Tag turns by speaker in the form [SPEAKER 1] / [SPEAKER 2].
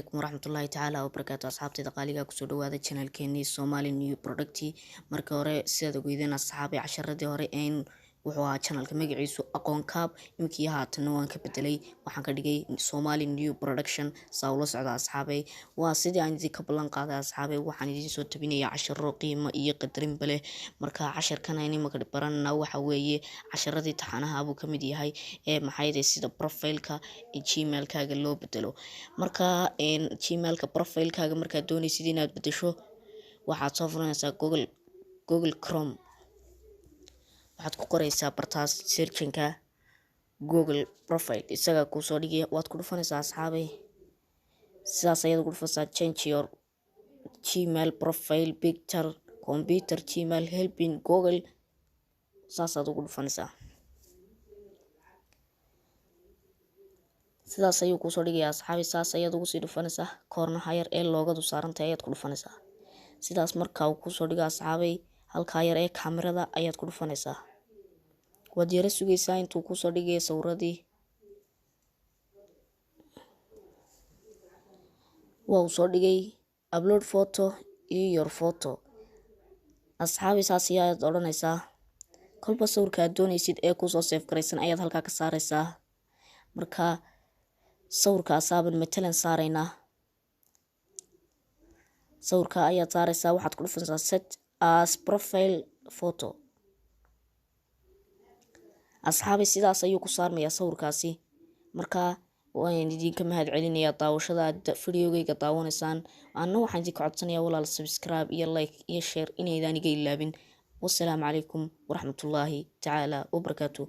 [SPEAKER 1] Calaykum waraxmatullaahi tacaala wabarakaatu. Asxaabtayda qaaliga, kusoo dhawaada channelkeenii Somali New Product. Marka hore, sidaad ogeydeen asxaabay, casharadii hore een wuxuu ahaa channelka magaciisu Aqoon Kaab. Iminkii haatana waan ka bedelay, waxaan ka dhigay Somali New Production. Saa ula socda asxaabay, waa sidii aan idinka ballan qaaday. Asxaabay, waxaan idiin soo tabinayaa casharo qiimo iyo qadarinba leh. Marka casharkan aynu imika baranana waxa weeye casharadii taxanaha buu kamid yahay ee maxay sida profileka Gmailkaaga loo bedelo. Marka Gmailka profilekaaga markaad doonaysid inaad bedesho, waxaad soo furanaysaa Google Chrome. Waxaad ku qoreysaa bartaas searchinka Google profile, isagaa kuusoo dhigaya, waad ku dhufanaysaa. Asxaabay, sidaas ayaad ugu dhufanaysaa: "Change your Gmail profile picture, computer Gmail helping Google." Saasaad ugu dhufanaysaa, sidaas ayuu kuusoo dhigaya asxaabi. Saas ayaad ugu sii dhufanaysaa. Koornaha yar ee loogadu saarantahay ayaad ku dhufanaysaa. Sidaas marka uu kuusoo dhigo asxaabay, halkaa yar ee kaamirada ayaad ku dhufanaysaa. Waad yaro sugaysaa intuu kuusoo dhigaya sawiradii. Waa uu soo dhigay "Upload photo" iyo "Your photo". Asxaabi, saas ayaad odhanaysaa. Kolba sawirka aad doonaysid ee kuusoo save garaysan ayaad halkaa ka saaraysaa. Marka sawirka asaaban matalan saaraynaa, sawirka ayaad saaraysaa. Waxaad ku dhufanaysaa "Set as profile photo". Asxaabi, sidaas ayuu ku saarmayaa sawirkaasi. Marka waan idinka mahad celinayaa daawashada aad videogeyga daawanaysaan. Anna waxaan idinka codsanayaa walaal, subscribe iyo like iyo share inaydaan iga ilaabin. Wasalaamu calaykum waraxmatullaahi tacaala wabarakaatu.